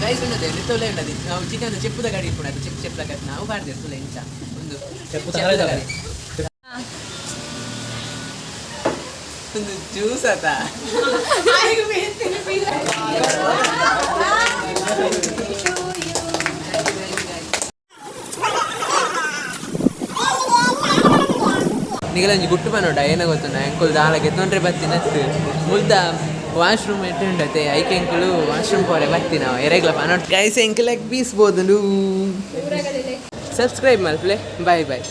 Guys ಉಂಡದೆ ನಿತ್ತೊಲೆ ಉಂಡದೆ ನಾವು chicken ಚೆಪ್ಪುದ ಗಡಿ ಇಪ್ಪುಂಡು ಅದು ಚೆಪ್ ಚೆಪ್ಪದ ಗಡಿ ನಾವು ಪಾಡ್ದೆ ತುಲೆ ಇಂಚ ಒಂದು ಚೆಪ್ಪು ಚೆಪ್ಪುದ ತಾರೆದ ಗಡಿ. ಒಂದು ಜ್ಯೂಸ್ ಆತ. ನಿಗಲೊಂಜಿ ಗುಟ್ಟು ಪನೋಡ ಏನ ಗೊತ್ತುಂಡ ಎಂಕುಲು ದಾಲ ಗೆತ್ತೊಂಡ್ರೆ ಬತ್ತಿನ ಮುಲ್ತ ವಾಶ್ರೂಮ್ ಎಟ್ಟುಂಡತೆ ಐಕೆ ಎಂಕುಲು ವಾಶ್ರೂಮ್ ಪೋರೆ ಬತ್ತಿ ನಾವು ಎರೆಗ್ಲ ಪನೋಟ್. ಗೈಸ್, ಎಂಕ್ ಲೆಗ್ ಪೀಸ್ ಬೋದುಂಡು. ಸಬ್ಸ್ಕ್ರೈಬ್ ಮಲ್ಪಲೆ. Bye bye.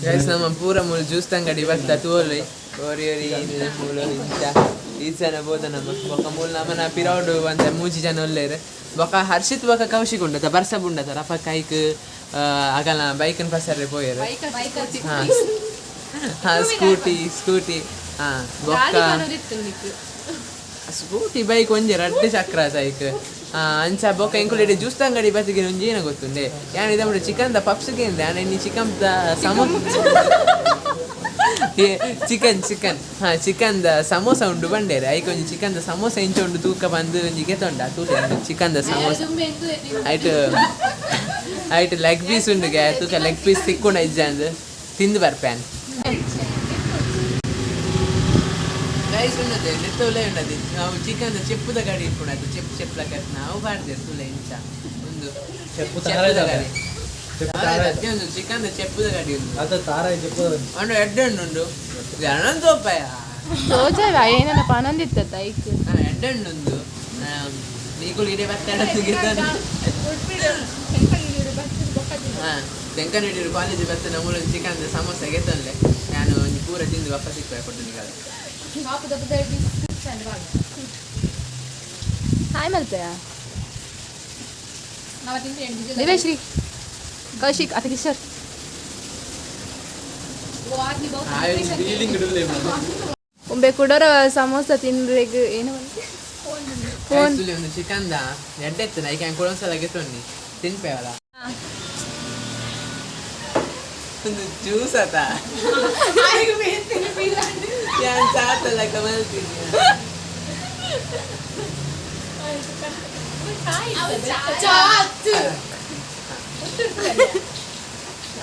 ಗೈಸ್, ನಮ್ಮ ಪೂರ ಮೂಲು ಜ್ಯೂಸ್ ತಂಗಡಿ ಬತ್ತ ತೋಲಿ ಓರಿ ಓರಿ ಮೂಲು ಇಂಚ ಈಸನ ಬೋದ ನಮ್ಮ ಬೊಕ ಮೂಲು ನಮ್ಮನ ಪಿರೌಡು ಅಂತ ಮೂಜಿ ಜನ ಒಲ್ಲೇರು. ಬೊಕ ಹರ್ಷಿತ್ ಬೊಕ ಕೌಶಿಕ್ ಉಂಡತ ಬರ್ಸ ಬುಂಡತ ರಫ ಕೈಕ್ ಅಗಲ ಬೈಕನ್ ಪಸರ್ರೆ ಪೋಯೆರು. ಹಾ ಹಾ, ಸ್ಕೂಟಿ ಸ್ಕೂಟಿ. ಹಾ, ಬೊಕ್ಕ ಸ್ಕೂಟಿ ಬೈಕ್ ಒಂಜಿ ರಡ್ಡ್ ಚಕ್ರ ಸೈಕ್. ಅಂಚ ಬೊಕ ಎಂಕುಲು ಜ್ಯೂಸ್ ಅಂಗಡಿ ಬತ್ತಿಗೆ ಒಂಜಿ ಏನ ಗೊತ್ತುಂಡೆ ಯಾನ್ ಇದಮ್ಮಡು ಚಿಕನ್ the puffs ಕೇಂದೆ. ಯಾನ್ ಎನ್ನಿ ಚಿಕನ್ the ಸಮೋ ಚಿಕನ್ ಚಿಕನ್ ಹಾ ಚಿಕನ್ the samosa ಉಂಡು ಬಂಡೇರೆ. ಐಕ್ ಒಂಜಿ ಚಿಕನ್ the samosa ಇಂಚ ಉಂಡು ತೂಕ ಬಂದು ಒಂಜಿ ಗೆತೊಂಡ ತೂಲೆ ಚಿಕನ್ the samosa. ಐಟ್ ಐಟ್ ಲೆಗ್ ಪೀಸ್ ಉಂಡು ಗೆ ತೂಕ ಲೆಗ್ ಪೀಸ್ ತಿಕ್ಕುಂಡ ಇಜ್ಜಂದ್ ತಿಂದು ಬರ್ಪೇನ್. ಗೈಸ್, ಉಂಡದೆ ನೆತ್ತೊಲೆ ಉಂಡದೆ ನಾವು ಚಿಕನ್ ಚೆಪ್ಪುದ ಗಡಿ ಇಪ್ಪುಂಡು ಅದು ಚೆಪ್ ಚೆಪ್ಪಲ ಕಟ್ ನಾವು ಪಾಡ್ದೆ ತುಲೆ ಇಂಚ ಒಂದು ಚೆಪ್ಪು ಚೆಪ್ಪುದ ತಾರೆದ ಗಡಿ. ಚೆಪ್ಪು ತಾರೆದ ತಾರೆದ. ಅತ್ತೆ ಒಂದು ಚಿಕನ್ ಚೆಪ್ಪುದ ಗಡಿ ಉಂಡು. ಅದು ತಾರ ಚೆಪ್ಪು. ಅಂಡು ಎಡ್ಡೆ ಉಂಡು ಜನನ್ ತೋಪಾಯ. ತೋಜವ ಏನನ್ನ ಪನೊಂದಿತ್ತ ಐಕ್. ಎಡ್ಡೆ ಉಂಡು ನೀಕುಲು ಇಡೇ ಬರ್ತಾಡ. ಹಾ, ತೆಂಕನಡಿರು ಕಾಲೇಜ್ ಬರ್ತಾನೆ ಮೂಲ ಚಿಕನ್ ಸಮೋಸ ಗೆತ್ತೊಂಡೆ. ನಾನು ಒಂಜಿ ಪೂರ ತಿಂದು ವಾಪಸ್ ಸಿಕ್ಕುವೆ ಕೊಟ್ಟು ನಿಗಲ. ಹಾಯ್ ಮಲ್ಪೆಯ ದಿವೇಶ್ರೀ ಕೌಶಿಕ್ ಅತ ಕಿಶೋರ್. ಉಂಬೆ ಕುಡೋರ ಸಮೋಸ ತಿನ್ರೆಗ್ ಏನು ಫೋನ್. ಒಂದು ಚಿಕನ್ the ಎಡ್ಡೆ ಇತ್ತು. ಐಕೆ ಕುಳೊಂದ್ಸಲ ಗೆತ್ತೊಂಡಿ ತಿನ್ಪೇವಲ್ಲ. ಒಂದು ಜ್ಯೂಸ್ ಆತ. ಯಾನ್ ಚಾತಲ್ಲ ಕಮಲ್ತೀನಿ.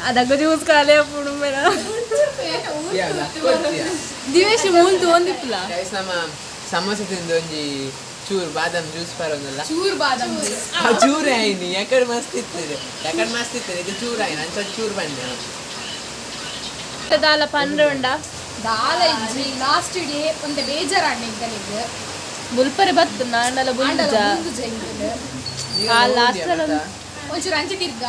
ಅದಕ್ಕ ಜ್ಯೂಸ್ ಖಾಲಿ ಅಪ್ಪುಡು ಮೇಡ. ದಿವೇಶ್ ಮೂಲ್ ತೋಂದಿಪ್ಪಲ. ಗೈಸ್, ನಮ್ಮ ಸಮೋಸ ತಿಂದು ಒಂಜಿ ಚೂರು ಬಾದಾಮ್ ಜ್ಯೂಸ್ ಪರೋದಲ್ಲ. ಚೂರ್ ಬಾದಾಮ್. ಆ ಚೂರು ಆಯ್ನಿ ಯಾಕಡೆ ಮಸ್ತ್ ಇತ್ತು, ಯಾಕಡೆ ಮಸ್ತ್ ಇತ್ತು. ಇದು ಚೂರು ಆಯ್ನ ಅಂಚ ಚೂರು ಬಂದೆ. ದಾಲ ಪನ್ರೆ ಉಂಡ. ದಾಲ ಇಜ್ಜಿ. ಲಾಸ್ಟ್ ಡೇ ಒಂತೆ ಬೇಜಾರಾಂಡ್ ಎಂಕಲೆಗ್. ಮುಲ್ಪರೆ ಬತ್ತು ನಾಂಡಲ. ಆಂಡಲ ಬುಂಜ. ಮುಂದುಜ ಎಂಕುಲು. ಆ last ಅಲ್ಲಿ ಒಂಚೂರು ಅಂಚೆ ತಿರ್ಗ.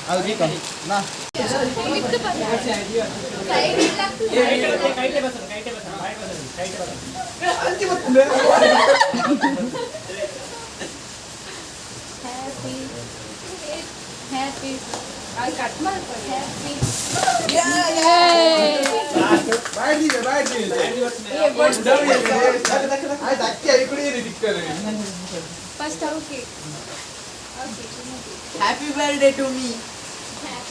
Happy cut happy. First okay. Happy birthday to me.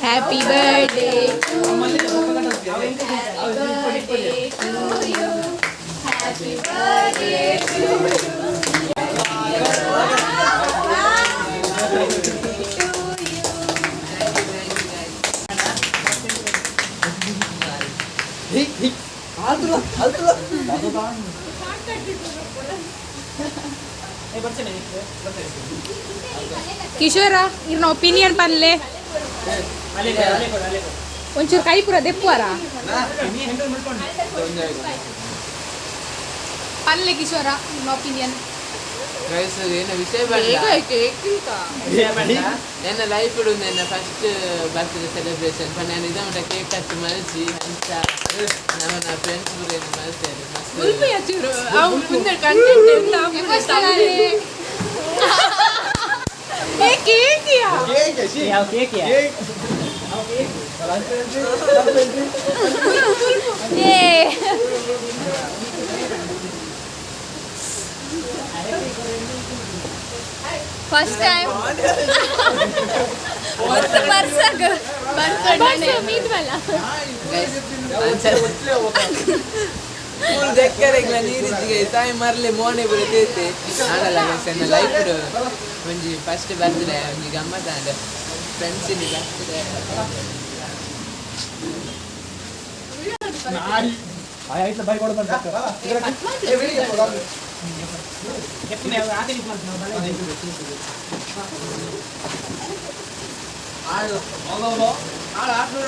Happy birthday. Birthday to you. Happy birthday to you. To you. ಕಿಶೋರ, ಇರ್ನ ಒಪಿನಿಯನ್ ಪನ್ಲೆ. ಒಂಚೂರು ಕೈ ಪೂರ ದೆಪ್ಪುವಾರ ಪನ್ಲೆ ಕಿಶೋರ, ಇರ್ನ ಒಪಿನಿಯನ್. ಗೈಸ್, ಏನು ವಿಷಯ ಬಂದ ಕೇಕ್. ವಿಷಯ ಬಂದ, ನನ್ನ ಲೈಫ್ ನನ್ನ ಫಸ್ಟ್ ಬರ್ತ್ಡೇ ಸೆಲೆಬ್ರೇಷನ್. ನಾನು ಇದಮಟ ಕೇಕ್ ಕಟ್ ಮಲ್ಚಿ ಅಂತ ನಮ್ಮ ಫ್ರೆಂಡ್ಸ್ ಏನು ಮಲ್ತೇನೆ ಮಸ್ತ್. ಚೂರು ಅವು ಮುಂದೆ ಕಂಟೆಂಟ್ ಎಲ್ಲ. ಏ, ಕೇಕ್ ಯಾ? ಯಾವ ಕೇಕ್? ಏ. ಫಸ್ಟ್ ಟೈಮ್ ಒಂದು ಬರ್ಸಗ್ ಫುಲ್ ದೆಕ್ಕರೆಗ್ಲ ನೀರಿಜ್ಜಿಗೆ ತಾಯಿ ಮರ್ಲೆ ಮೋನೆ ಬುರ ತೇತೆ ಆಗಲ್ಲ. ಗೈಸ್, ನನ್ನ ಲೈಫ್ ಒಂಜಿ ಫಸ್ಟ್ ಬರ್ತ್ಡೇ, ಒಂಜಿ ಗಮ್ಮತ್ ಆಂಡ್ ಫ್ರೆಂಡ್ಸ್ ಬರ್ತ್ಡೇ. ಆಯ್ತು, ಬಾಯ್ ಕೊಡು.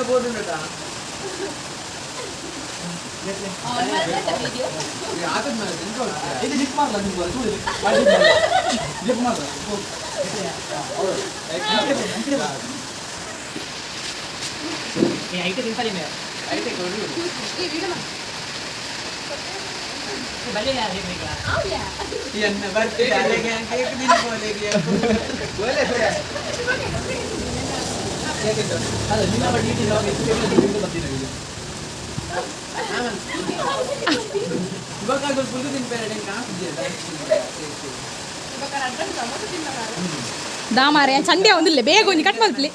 ಬೋರ್ಡ್ ಉಂಟಾ? ಇದು ಲಿಪ್ ಮಾಡಲ್ಲ ನಿಮ್ಗೆ? ಚೂರು ಲಿಪ್ ಮಾಡಲ್ಲ. ಐತೆ ಕೊಡು. ಎನ್ನ ಬರ್ತ್ಡೇ ಅಲೆಗೆ ಕೇಕ್ ತಿನ್ಬೋಲೆಗೆ. ಅಲ್ಲ, ನಿನ್ನ ಬಳಿ ಬರ್ತೀನಿ. ಇವಾಗ ಫುಲ್ ತಿನ್ಪೇರೆ ಕಾಣಿಸ್ತಿದೆ. ದಾಮಾರೆ ಚಂಡಿ ಒಂದಿಲ್ಲ, ಬೇಗ ಒಂಜಿ ಕಟ್ ಮಲ್ಪಲಿ.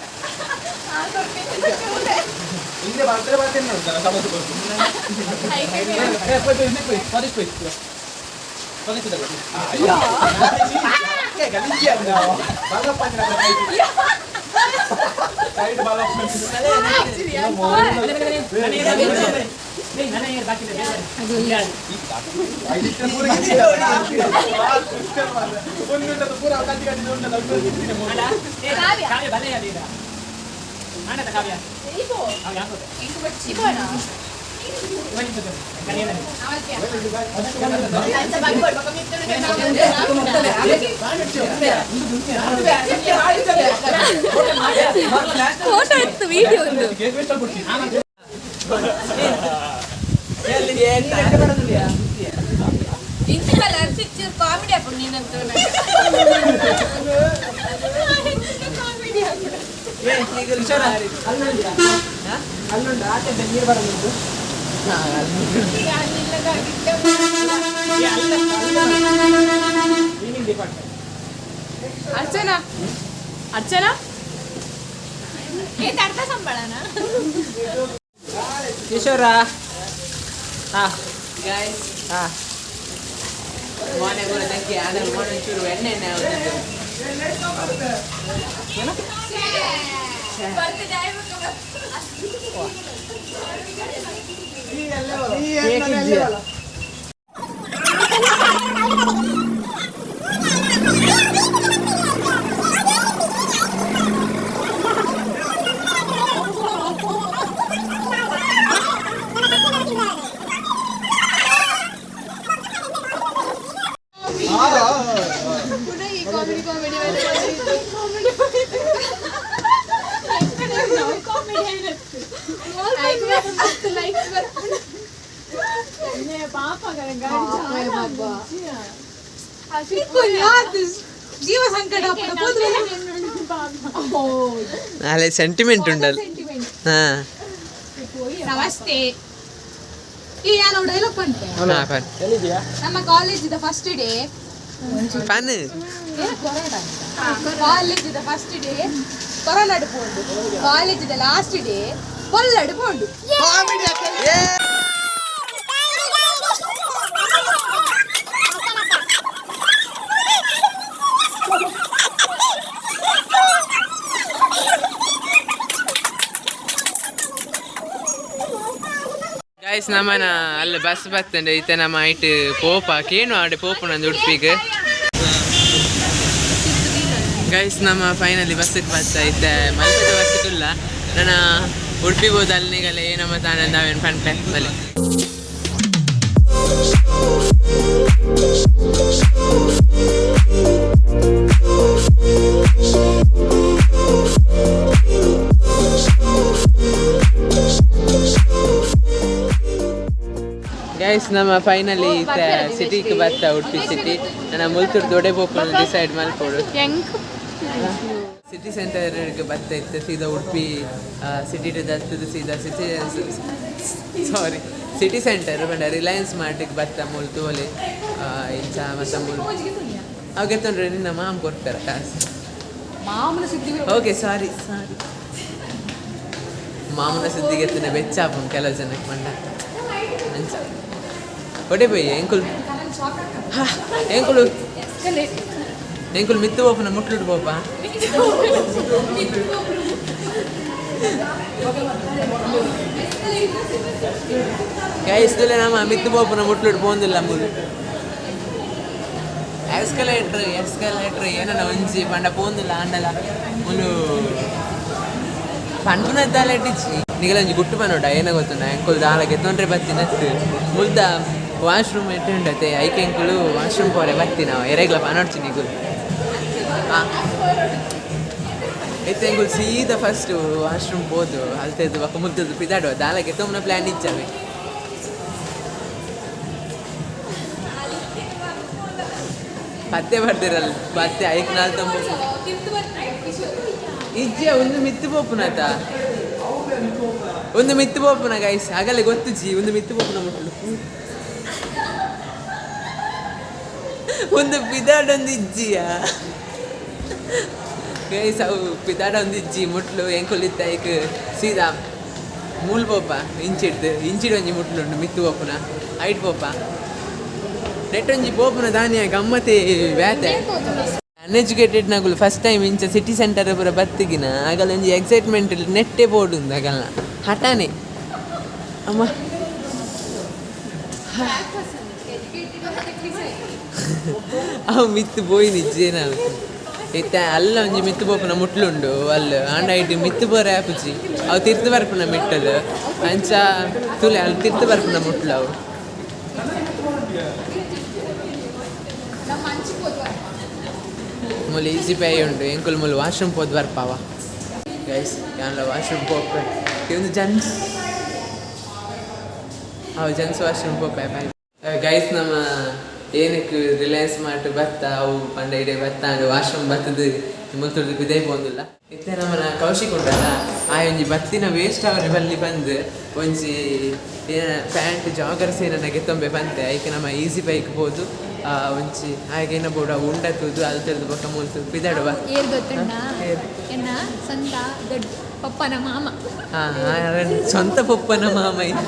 ಹಿಂದೆ ಬರ್ತಾರೆ, ಬರ್ತೇನೆ ನೋಡ್ತಾನೆ ಸಮೋಸ ಕೊಡ್ತೀನಿ. ಏ, ಪೋಯ್ ಪೋಯ್ ಪೋಯ್ ಪೋಯ್ ಪೋಯ್ ಪೋಯ್. ಸೈಡ್ ಬಾಲಪ್ಪ. ಪೂರ ಕಟ್ಟಿ ಕಟ್ಟಿ ಉಂಟಲ್ಲ. ಫೋಟೋ ಇತ್ತು, ವಿಡಿಯೋ ಒಂದು. ಕಾಮಿಡಿ ಹಾಕು ನೀನಂತೂ. ಅಲ್ಲುಂಟು, ಆಚೆ ನೀರು ಬರೋದುಂಟು. ಡಿಪಾರ್ಟ್ಮೆಂಟ್. ಅರ್ಚನಾ, ಅರ್ಚನಾ. ಏ, ತಡ್ಕ ಸಂಬಳನ. ಕಿಶೋರ, ಹಾ ಗೈಸ್, ಹಾ ಮೋನೆ ಕೂಡ ತಂಕಿ ಆದ್ರೆ ಮೋನೆ ಒಂಚೂರು ಎಣ್ಣೆ ಎಣ್ಣೆ ಆಗುತ್ತಿತ್ತು. ಕೇಕ್ ಇದೆಯಾ? Comedy comedy comedy comedy. Likes. ಪಾಪ. ಜೀವ ಸಂಕಟ. ನಾಳೆ ಸೆಂಟಿಮೆಂಟ್ ಉಂಡಲ್ಲ, ಹಾ. ನಮಸ್ತೆ, ಈ ನಾನು ಡೈಲಾಗ್ ಬಂತೆ. ಹಾ, ಫನ್. ಎಲ್ಲಿದ್ಯಾ? ನಮ್ಮ ಕಾಲೇಜಿದ ಫಸ್ಟ್ ಡೇ. ಫನ್. ಕಾಲೇಜಿದ ಫಸ್ಟ್ ಡೇ ಕೊರೋನಾ ಪೋಂಡು, ಕಾಲೇಜಿದ ಲಾಸ್ಟ್ ಡೇ ಕೊಲ್ಲಡು ಪೋಂಡು. ಗೈಸ್, ನಮ್ಮನ ಅಲ್ಲಿ ಬಸ್ ಬರ್ತಂಡೆ. ಇತ್ತೆ ನಮ್ಮ ಐಟ್ ಪೋಪ ಕೇನು ಆಡೆ ಪೋಪು ನಂದು ಉಡುಪಿಗೆ. ಗೈಸ್, ನಮ್ಮ ಫೈನಲಿ ಬಸ್ಸಿಗೆ ಬರ್ತಾ ಇತ್ತೆ. ಮಲ್ಪೆದ ಬಸ್ಸಿಗೆ ನನ್ನ ಉಡುಪಿ ಹೋದ ಅಲ್ಲಿಗಲ್ಲ ಏನಮ್ಮ ತಾನಂದ ಅವೇನು ಪಂಪೆ ಬಲೆ. ಗೈಸ್, ನಮ್ಮ ಫೈನಲಿ ಸಿಟಿಗೆ ಬರ್ತಾ, ಉಡುಪಿ ಸಿಟಿ. ನನ್ನ ಮುಲ್ತೂರು ದೊಡ್ಡೆ ಪೋಪುನ ಡಿಸೈಡ್ ಮಲ್ಪೊಡು. ಎಂಕ್ ಸಿಟಿ ಸೆಂಟರ್ ಬರ್ತಾ ಇತ್ತು ಸೀದಾ ಉಡುಪಿ ಸಿಟಿ ದತ್ತದ ಸೀದಾ ಸಿಟಿ, ಸಾರಿ, ಸಿಟಿ ಸೆಂಟರ್ ಪಂಡ ರಿಲಯನ್ಸ್ ಮಾರ್ಟಿಗೆ ಬತ್ತ ಮೂಲು ತೋಲೆ ಇಂಚ ಮತ್ತೆ ಮೂಲು ಅವು ತೊಂದ್ರೆ ನಿನ್ನ ಮಾಮ್ ಕೊಡ್ತಾರೆ ಕಾಸು. ಮಾಮೂಲು ಸುದ್ದಿ. ಓಕೆ, ಸಾರಿ ಸಾರಿ. ಮಾಮೂಲ ಸುದ್ದಿಗೆ ಎತ್ತಿನ ಬೆಚ್ಚ ಆಪುಂಡು ಕೆಲವು ಜನಕ್ಕೆ ಪಂಡ. ಅಂಚ ಒಡೆ ಪೋಯಿ ಎಂಕುಲು ಎಂಕುಲು ಎಂಕುಲು ಮಿತ್ತು ಪೋಪುನ ಮುಟ್ಲುಡು ಪೋಪ. ಗೈಸ್, ನಮ್ಮ ಮಿತ್ತು ಪೋಪುನ ಮುಟ್ಲುಡು ಪೋಂದಿಲ್ಲ. ಮೂಲು ಎಸ್ಕಲೇಟ್ರ್ ಎಸ್ಕಲೇಟ್ರ್ ಏನನ ಒಂಜಿ ಪಂಡ ಪೋಂದಿಲ್ಲ. ಆಂಡಲ ಮುಲು ಪನ್ಪುನ ದಾಲೆಟ್ಟಿಚ್ಚಿ. ನಿಗಲೊಂಜಿ ಗುಟ್ಟು ಪನೋಡ, ಏನ ಗೊತ್ತುಂಡ? ಎಂಕುಲು ದಾಲ ಗೆತ್ತೊಂಡ್ರೆ ಬತ್ತಿನತ್ತು ಮುಲ್ತ ವಾಶ್ರೂಮ್ ಎಟ್ಟುಂಡತೆ. ಐಕೆ ಎಂಕುಲು ವಾಶ್ರೂಮ್ ಪೋರೆ ಬತ್ತಿನವ. ಎರೆಗ್ಲ ಪನೊಡ್ಚಿ ನಿಗುಲು. ಹಾಂ, ಇತ್ತೆ ಎಂಕುಲು ಸೀದಾ ಫಸ್ಟ್ ವಾಶ್ರೂಮ್ ಪೋದು ಅಲ್ತೆದ್ದು ಬೊಕ್ಕ ಮುಲ್ತದ್ದು ಪಿದಾಡುವ. ದಾಲ ಗೆತ್ತೊಂಬನ ಪ್ಲ್ಯಾನ್ ಇಚ್ಚವೆ. ಪತ್ತೆ ಬರ್ದಿರಲ್ಲ ಪತ್ತೆ ಐಕ್ ನಾಲ್ ತಂಬು ಇಜ್ಜೆ. ಒಂದು ಮಿತ್ತು ಪೋಪುನತ, ಒಂದು ಮಿತ್ತು ಪೋಪುನ. ಗೈಸ್, ಆಗಲೇ ಗೊತ್ತು ಜಿ. ಒಂದು ಮಿತ್ತು ಪೋಪುನ ಮುಟ್ಲು, ಒಂದು ಪಿದಾಡೊಂದು ಇಜ್ಜಿಯ. ಗೈಸ್, ಅವು ಪಿದಾಡೊಂದು ಇಜ್ಜಿ ಮುಟ್ಲು. ಎಂಕುಲಿತ್ತ ಐಕ್ ಸೀದಾ ಮೂಲ್ ಪೋಪ. ಇಂಚಿಡ್ದು ಇಂಚಿಡ್ ಒಂಜಿ ಮುಟ್ಲುಂಡು ಮಿತ್ತು ಪೋಪುನ. ಐಟ್ ಪೋಪ. ನೆಟ್ಟೊಂಜಿ ಪೋಪುನ ದಾನಿಯ ಗಮ್ಮತೆ ಬೇತೆ. ಅನ್ಎಜುಕೇಟೆಡ್ ನಗುಲು ಫಸ್ಟ್ ಟೈಮ್ ಇಂಚ ಸಿಟಿ ಸೆಂಟರ್ ಪೂರ ಬತ್ತಿಗಿನ ಆಗಲ ಒಂಜಿ ಎಕ್ಸೈಟ್ಮೆಂಟ್ ನೆಟ್ಟೆ ಬೋಡುಂದು. ಆಗಲ್ನ ಹಠಾನೆ ಅಮ್ಮ. ಅವು ಮಿತ್ತು ಪೋಯಿನಿ ಇಜ್ಜೇನ. ಇತ್ತೆ ಅಲ್ಲ ಒಂಜಿ ಮಿತ್ತು ಪೋಪುನ ಮುಟ್ಲುಂಡು ಅಲ್ಲ. ಆಂಡ ಐಟ್ ಮಿತ್ತು ಪೋರೆ ಆಪುಜಿ. ಅವು ತಿರ್ತು ಬರ್ಪುನ ಮಿಟ್ಟಲು. ಅಂಚ ತುಲೆ, ಅಲ್ಲಿ ತಿರ್ತು ಬರ್ಪುನ ಮುಟ್ಲು ಅವು. ನಮ್ಮ ಹಂಚಿಕೋದು. ಮೂಲು ಈಸಿ ಪೇ ಉಂಡು. ಎಂಕುಲು ಮೂಲು ವಾಶ್ರೂಮ್ ಪೋದು ಬರ್ಪಾವ. Guys, ಯಾನ್ಲ washroom ಪೋಪೆ. ಒಂದು ಜೆಂಟ್ಸ್, ಅವು ಜೆಂಟ್ಸ್ ವಾಶ್ರೂಮ್ ಪೋಪೆ. ಗೈಸ್, ನಮ್ಮ ಏನಕ್ಕೆ ರಿಲಯನ್ಸ್ ಮಾರ್ಟ್ ಬತ್ತ, ಅವು ಪಂಡ ಇಡೆ ಬತ್ತ ಅಂಡ್ ವಾಶ್ರೂಮ್ ಬತ್ತದು ಮುಲ್ತುರ್ದು ಪಿದೈ ಪೋಂದಿಲ್ಲ. ಇತ್ತೆ ನಮ್ಮನ ಕೌಶಿಕ್ ಉಂಟಲ್ಲ, ಆ ಒಂಜಿ ಬತ್ತಿನ ವೇಸ್ಟ್ ಅವರೆ ಬಲ್ಲಿ ಬಂದು ಒಂಜಿ ಏನ ಪ್ಯಾಂಟ್ ಜಾಗರ್ಸ್ ಏನನ್ನ ಗೆತ್ತೊಂಬೆ ಬಂತೆ. ಐಕೆ ನಮ್ಮ ಈಸಿ ಬೈಕ್ ಪೋದು ಒಂಜಿ ಹಾಗೆ ಬೋಡು ಅವು ಉಂಡ ತೂದು ಅದು ತೆರೆದು ಬೊಕ್ಕ ಮುಲ್ತು ಪಿದಾಡುವ. ಏರ್ ಗೊತ್ತುಂಡ? ಎನ್ನ ಸ್ವಂತ ದೊಡ್ಡ ಪಪ್ಪನ ಮಾಮ. ಹಾ, ಸ್ವಂತ ಪಪ್ಪನ ಮಾಮ ಇದು.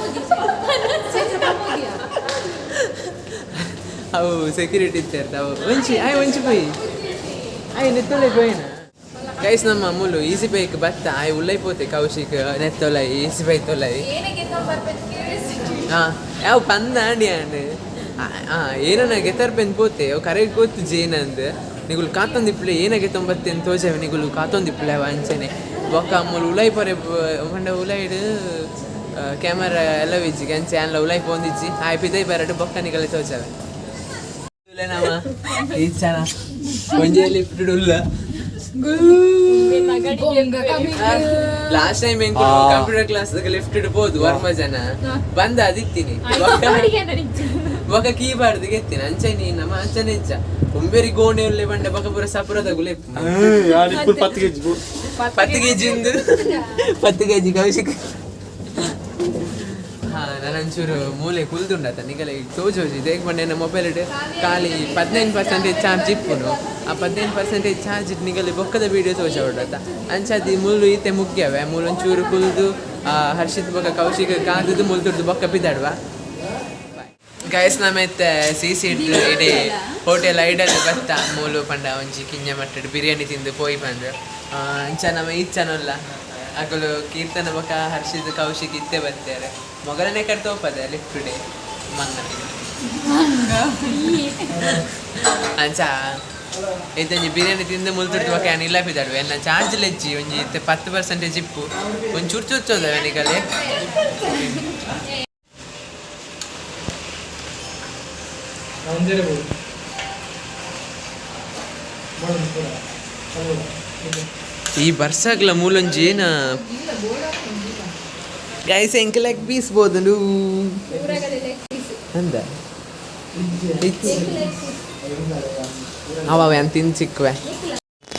ಅವು ಸೆಕ್ಯೂರಿಟಿ ಇರ್ತಾರೆ. ಅವು ಒಂಚಿ ಆಯ್ ಒಂಚಿ ಪೋಯಿ ಆಯ್ ನೆತ್ತೊಲೆ ಪೋಯಿನ. ಗೈಸ್, ನಮ್ಮ ಮೂಲು ಈಸಿ ಬೈಕ್ ಬತ್ತ. ಆಯ್ ಉಲ್ಲೈ ಪೋತೆ ಕೌಶಿಕ್ ನೆತ್ತೊಲೈ ಈಸಿ ಬೈಕ್ ತೊಲೈ. ಹಾಂ, ಯಾವ ಪಂದ ಆಂಡಿ ಆಂಡ್ ಏನನ ಗೆತರ್ಪೆನ್ ಪೋತೆ. ಅವು ಕರೆಕ್ಟ್ ಗೊತ್ತು ಜೇನಂದ್. ನಿಗುಲು ಕಾತೊಂದಿಪ್ಪಲೆ ಏನ ಗೆತ್ತೊಂಬತ್ತೇನು ತೋಜವೆ. ನಿಗುಲು ಕಾತೊಂದಿಪ್ಪಲೆ ಅವ ಅಂಚನೆ. ಬೊಕ್ಕ ಮೂಲು ಉಲೈ ಪೊರೆ ಪಂಡ ಉಲೈಡ್ ಕ್ಯಾಮರಾ ಎಲ್ಲ ವಿಜ್ಜಿ ಅಂಚೆ ಅನ್ಲ ಉಲೈ ಪೋಂದಿಜ್ಜಿ. ಆಯ್ ಪಿದೈ ಬರಡು ಬೊಕ್ಕ ನಿಗಲೆ ತೋಜವೆ. ನಮ್ಮ ಈಚನ ಒಂಜೆ ಲಿಫ್ಟ್ ಉಲ್ಲ. ಲಾಸ್ಟ್ ಟೈಮ್ ಎಂಕುಲು ಕಂಪ್ಯೂಟರ್ ಕ್ಲಾಸ್ ಲಿಫ್ಟ್ ಪೋದು ವರ್ಮ ಜನ ಬಂದ ಅದಿತ್ತೀನಿ. ಬೊಕ ಕೀಬೋರ್ಡ್ ಗೆತ್ತಿನ. ಅಂಚೆ ನೀ ನಮ್ಮ ಅಂಚನೆ ಇಜ್ಜ ಒಂಬೇರಿ ಗೋಣಿ ಉಲ್ಲೆ ಬಂಡ ಬೊಕ ಪೂರ ಸಪುರದ ಗುಲೆಪ್. 10 ಕೆಜಿ. 10 ಕೆಜಿ ಉಂದು, 10 ಕೆಜಿ ಕೌಶಿಕ್. ಹಾ, ನಾನು ಒಂಚೂರು ಮೂಲೆ ಕುಲ್ದುಂಡತ. ನಿಗಲೆ ತೋಜೋಜಿ ದೇಗ್ ಬಂಡೆ. ನನ್ನ ಮೊಬೈಲ್ ಖಾಲಿ 15% ಚಾರ್ಜ್ ಇಪ್ಪುನು. ಆ 15% ಚಾರ್ಜ್ ನಿಗಲೆ ಬೊಕ್ಕದ ವೀಡಿಯೋ ತೋಜೋಡತ. ಅಂಚಾದಿ ಮುಳ್ಳು ಈತೆ ಮುಗ್ಯವೆ. ಮೂಲು ಒಂಚೂರು ಕುಲ್ದು ಹರ್ಷಿತ್ ಬೊಕ್ಕ ಕೌಶಿಕ್ ಕಾದುದು ಮುಲ್ತುರ್ದು ಬೊಕ್ಕ ಪಿದಾಡುವ. ಗೈಸ್, ನಮ್ಮೆತ್ತೆ ಸಿ ಸಿ ಇಡೀ ಹೋಟೆಲ್ ಐಡಲ್ ಬತ್ತ. ಮೂಲು ಪಂಡ ಒಂಜಿ ಕಿಂಜ ಮಟ್ಟಡ್ ಬಿರಿಯಾನಿ ತಿಂದು ಪೋಯಿ ಬಂದು. ಅಂಚ ನಮ್ಮ ಈಚನೊಲ್ಲ ಅಕುಲು ಕೀರ್ತನ ಬೊಕ್ಕ ಹರ್ಷಿತ್ ಕೌಶಿಕ್ ಇತ್ತೆ ಬರ್ತಾರೆ. ಮೊಗಲನೇ ಕಡೆ ತೋಪದೆ ಲಿಫ್ಟ್ ಡೇ ಮಂಗನಿಗೆ. ಅಂಚ ಇತ್ತೊಂಜಿ ಬಿರಿಯಾನಿ ತಿಂದು ಮುಲ್ತುರ್ದು ಬೊಕ್ಕ ಯಾನ್ ಇಲ್ಲ ಪಿದಾಡುವೆ. ಎನ್ನ ಚಾರ್ಜ್ ಲೆಜ್ಜಿ. ಒಂಜಿ ಇತ್ತೆ 10% ಇಪ್ಪು. ಒಂಜಿ ಚೂರು ಚುಚ್ಚೋದ ನಿಗಲೆ. ಈ ಬರ್ಸಾಗ್ಲ ಮೂಲೊಂಜಿ ಏನ ಗೈಸ್, ಎಂಕ್ ಲೆಗ್ ಪೀಸ್ ಬೋದುಂಡು. ಊರಾಗದೆ ಲೆಗ್ ಪೀಸ್. ಅಂದ ಇಜ್ಜಿ. ಅವ ಅವ ತಿಂದು ಸಿಕ್ಕುವೆ.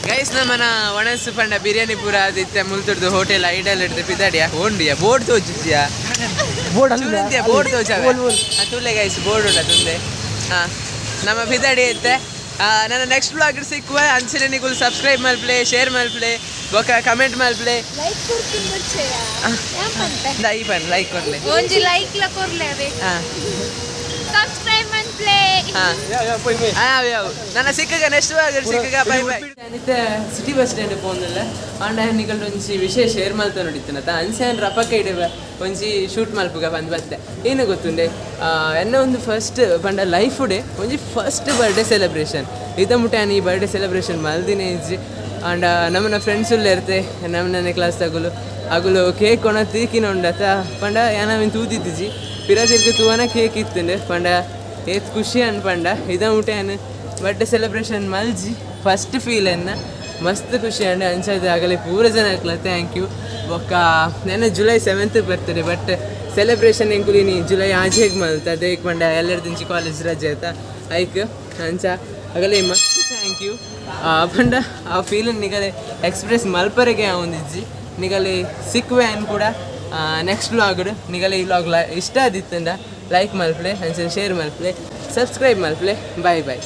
ಗೈಸ್, ನಮ್ಮನ ಒಣಸು ಪಂಡ ಬಿರಿಯಾನಿ ಪೂರ ಆದಿತ್ತೆ. ಮುಲ್ತುರ್ದು ಹೋಟೆಲ್ ಐಡಲ್ ಹಿಡ್ದು ಪಿದಾಡಿಯ ಓಂಡಿಯ. ಬೋರ್ಡ್ ತೋಜಿದ್ಯಾ? ಬೋರ್ಡ್. ಚೂರಂತಿಯ ಬೋರ್ಡ್ ತೋಜಾವೆ. ತುಲ್ಲೆ ಗೈಸ್, ಬೋರ್ಡ್ ಉಂಡ ತುಂದೆ. ಹಾ, ನಮ್ಮ ಪಿದಾಡಿ ಐತೆ. ನನ್ನ ನೆಕ್ಸ್ಟ್ ಬ್ಲಾಗ್ ಸಿಕ್ಕುವೆ. ಅಂಚನೆ ನಿಗುಲ್ ಸಬ್ಸ್ಕ್ರೈಬ್ ಮಲ್ಪ್ಲೆ, ಶೇರ್ ಮಲ್ಪ್ಲೆ, ಬೊಕ ಕಮೆಂಟ್ ಮಲ್ಪ್ಲೆ. ಲೈಕ್ ಕೊಡ್ತೀನಿ ಬರ್ಚೆಯ ಪಂತೆ. ದೈ ಪನ್ ಲೈಕ್ ಕೊರ್ಲೆ. ಒಂಜಿ ಲೈಕ್ ಲ ಕೊರ್ಲೆ ಅವೇ. ಸಬ್ಸ್ಕ್ರೈಬ್ ಮನ್ಪ್ಲೆ. ಹಾ. ಯಾ ಯಾ, ಪೋಯ್ ಪೋಯ್. ಯಾವ ನನ್ನ ಸಿಕ್ಕಗ, ನೆಕ್ಸ್ಟ್ ಬ್ಲಾಗ್ ಸಿಕ್ಕಗ. Bye bye. ಇತ್ತೆ ಸಿಟಿ ಬಸ್ ಸ್ಟ್ಯಾಂಡ್ ಪೋಂದಿಲ್ಲ. ಆಂಡ ನಿಗಲ್ಡ್ ಒಂಜಿ ವಿಷಯ ಶೇರ್ ಮಲ್ತ ನೋಡಿತ್ತನ ಅಂಚೆ ರಪಕ್ಕ ಇಡುವೆ ಒಂಜಿ ಶೂಟ್ ಮಲ್ಪುಗ ಬಂದ್ ಬತ್ತೆ. ಏನು ಗೊತ್ತುಂಡೆ, ಎನ್ನ ಒಂದು ಫಸ್ಟ್ ಪಂಡ ಲೈಫ್ ಡೇ ಒಂಜಿ ಫಸ್ಟ್ ಬರ್ಡೇ ಸೆಲೆಬ್ರೇಷನ್. ಇದ ಮುಟ್ಟ ಈ ಬರ್ಡೇ ಸೆಲೆಬ್ರೇಷನ್ ಮಲ್ದಿನೇ ಇಜ್ಜಿ. ಆಂಡ ನಮ್ಮನ ಫ್ರೆಂಡ್ಸ್ ಉಲ್ಲ ಇರ್ತೆ, ನಮ್ಮನೆ ಕ್ಲಾಸ್ ತಗುಲು ಅಗುಲು ಕೇಕ್ ಕೊಣ ತೀಕಿನ ಉಂಡತ. ಪಂಡ ಯಾನವಿನ್ ತೂದಿತ್ತಿಜಿ, ಪಿರ ತಿರ್ಗ ತೂವನ ಕೇಕ್ ಇತ್ತುಂಡು. ಪಂಡ ಏತ್ ಖುಷಿ ಅನ್ಪಂಡ, ಇದ ಮುಟ್ಟ ಯಾನ್ birthday celebration Malji, first feel ಎನ್ನ ಮಸ್ತ್ ಖುಷಿ ಅಂಡ್. ಅಂಚಾದ ಆಗಲೇ ಪೂರ ಜನ ಹಾಕ್ಲ thank you. ಬೊಕ್ಕ ನೆನ್ನೆ ಜುಲೈ 7 ಬರ್ತಡೆ, ಬಟ್ ಸೆಲೆಬ್ರೇಷನ್ ಎಂಕುಲಿನಿ ಜುಲೈ ಆಜೆಗ್ ಮಲ್ತ. ಅದೇ ಪಂಡ ಎಲ್ಲರದಿಂಚಿ ಕಾಲೇಜ್ ರಜೆ ಆಯ್ತಾ ಐಕ್. ಅಂಚ ಆಗಲೇ ಮಸ್ತ್ thank you. ಪಂಡ ಆ ಫೀಲ್ ನಿಗಲೆ ಎಕ್ಸ್ಪ್ರೆಸ್ ಮಲ್ಪರೆಗೆ ಒಂದಿಜ್ಜಿ. ನಿಗಲೆ ಸಿಕ್ಕುವೆ ಅನ್ ಕೂಡ ನೆಕ್ಸ್ಟ್ ವ್ಲಾಗ್. ನಿಗಲೆ ಈ ವ್ಲಾಗ್ ಇಷ್ಟ ಆದಿತ್ತಂಡ ಲೈಕ್ ಮಲ್ಪ್ಲೆ, ಅಂಚನೆ ಶೇರ್ ಮಲ್ಪ್ಲೆ, ಸಬ್ಸ್ಕ್ರೈಬ್ ಮಲ್ಪ್ಲೆ. Bye boy.